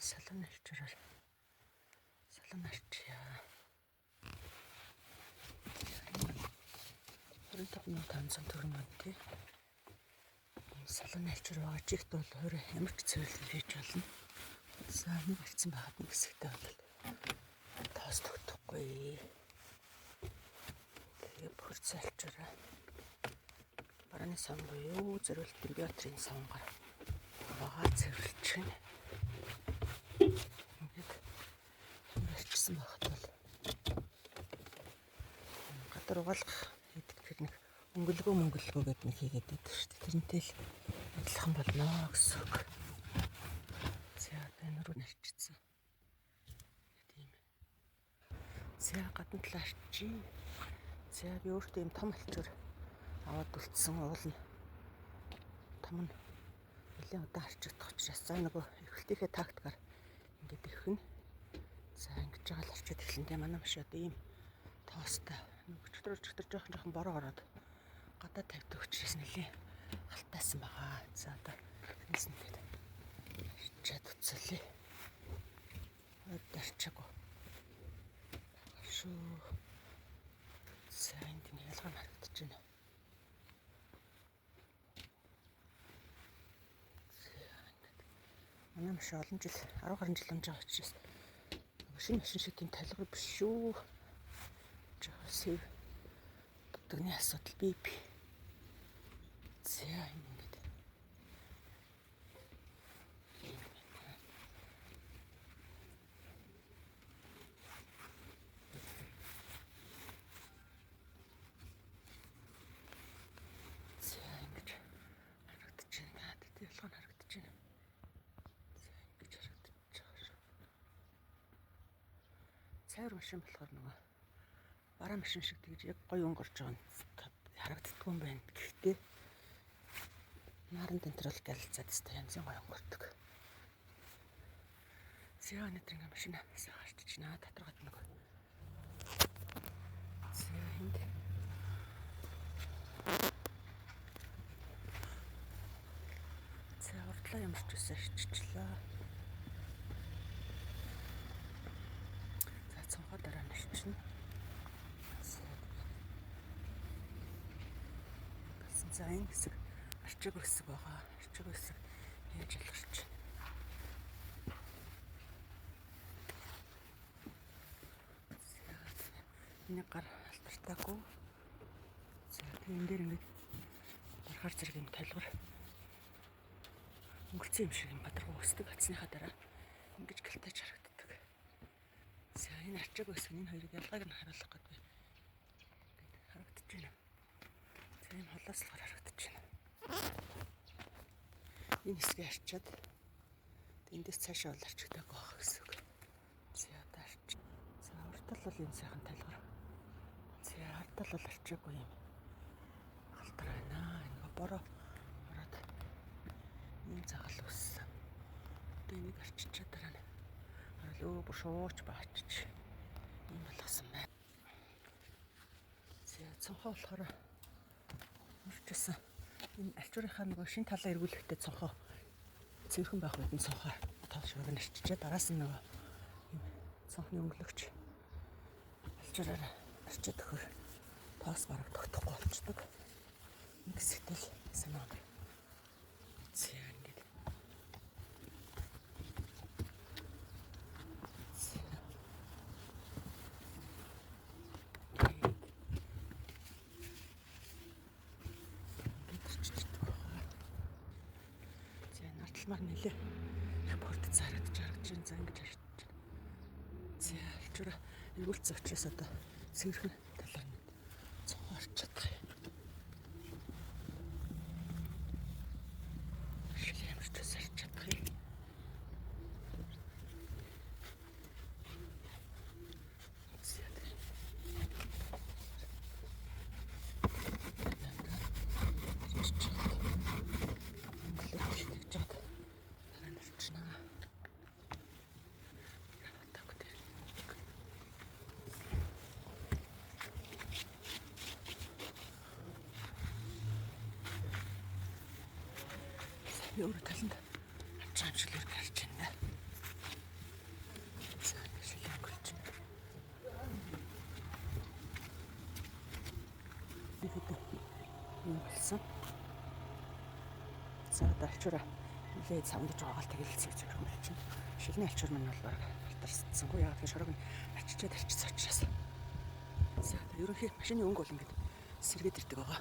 Салон альчраар салон арчия. 25,500 төгрөг мөн тий. Салон альчуур байгаа чигт бол хөрө ямар ч цэвэрлэг хийж болно. За нэг арцсан байхад нэг хэсэгтээ бол тоос тогтохгүй. Тэгээ бохирдсон альчуураа барааны сан буюу зориултын биотрийн савнгаар байгаа цэвэрлж байна. Ингээд арчсан байхад бол гадар угаалгах хийдэг тэр нэг өнгөлгөө мөнгөлгөө гэдэг нэг хийгээд байдаг шүү дээ. Тэрнтэй л адилхан болно гэсэн үг. За одоо энэ рүү нарчсан. Тийм. За гадна талаа арчи. За би өөртөө юм том альчуур аваад үлдсэн уул нь том нь нэлээд удаан арчигдах учраас за нөгөө эрхэлтийнхээ тактикаар ингээд ирхэн. За ингэж байгаа л арчаад эхлэн тэ манай маш одоо ийм тоостой нөгөө өчтөр жоохон жоохон бороо ороод гадаа тавьдаг учраас нэлээд халтайсан байгаа. За одоо энэс нь тэгээд арчаад үцэлээ. Од арчаагүй. Шүү. За энд нэг ялгаа нь харагдаж байна. Манай маш олон жил 10 гаруй жил унж байгаа учраас шинэ машин шиг тийм талгар биш шүү. Жохоо сэв дутагны асуудал бий би. За энэ ингээд. За ингэж харагдаж байна. Тэт ялгаа нь харагдаж байна. За ингэж харагдаж байгаа шүү. Цайвар машин болохоор нөгөө бараа машин шиг тэгж яг гоё өнгө орж байгаа нь харагддаггүй юм байна. Гэхдээ наран тентэр бол галзаад өстой янзын гоё өнгө ордог. За өнөөдөр ингээ машин сайн гарчиж байна. Дотор гадна нөгөө. За энд за урдлаа ямарч үсэ арчичлаа. За цонхоо дараа нь арчина. За энэ хэсэг арчиг хэсэг байгаа. Арчиг хэсэг яаж ялгарч байна. Миний гар алтартаагүй. За тэгээ энэ дээр ингээд дарахаар зэрэг юм толгор өнгөрцөн юм шиг юм гадаргуу өсдөг. Хацсныхаа дараа ингэж гэлтэж харагддаг. За энэ арчиг хэсэг энэ хоёрыг ялгааг нь харуулах гэдэг. Ингээд харагдаж байна. За энэ холоос л харагдаж байна. Энэ хэсгийг арчаад эндээс цаашаа бол арчигдаагүй байх гэсэн үг. За одоо арч. За уртал бол энэ сайхан талгар. За ардал бол арчаагүй юм. Халтар байна. Энэ бороо ороод ийм цагаал өссөн. Одоо энийг арчичаад дараа нь харал өө бүр шууч баачч ийм болгосон байна. За цонхоо болохоор мөрчсөн. Энэ альчуурынхаа нөгөө шин талаа эргүүлэхдээ цонхоо цэвэрхэн байх үед нь цонхоо тоолшрог нь арчичаа дараас нь нөгөө юм цонхны өнгөлөгч альчуураараа арчаад өгөхөр тоос бараг тогтохгүй болчдөг. Нэг хэсэгтэл санаа. За ингээд. За энэ арталмаар нэлээ их бохирдсон харагдаж байна. За ингэж харагдаж байна. За альчуура эргүүлсэн учраас одоо цэвэрхэн талаар нь цонхоо арчаад байгаа юм. Шил ямар ч ус арч чадах юм. За би өөрөө таланд харж байгаа юм шиг л харж байна. болсон. За одоо альчуура нэлээд савндаж байгаа л тэгэл цэг цэг юм чинь. Шилний альчуур маань бол бараг алтарсансангүй. Яг тэгэхээр шорог нь ачичаад арчсан учраас. За одоо ерөнхий машины өнгө бол ингээд сэргээд ирдэг байгаа.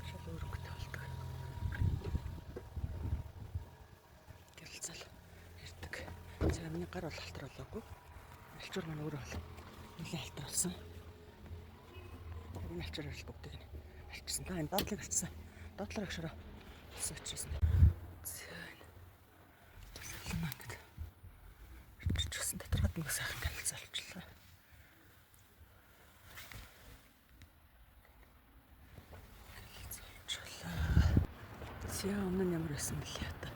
Шал өөр өнгөтэй болдог. Гэрэлцэл ирдэг. За миний гар бол алтар болоогүй. Альчуур маань өөрөө бол нэлээд алтар болсон. Энэ альчуураар л бүгдийг нь альчсан. Та энэ доотлыг альчсан. Доотлоор агшраа болсон учраас. За энэ салмаа ингээд арччихсан. Доторгод нэг сайхан гялцаа олчлоо. Гялцаа олчлоо. За өмнө нь ямар байсан бэлээ одоо.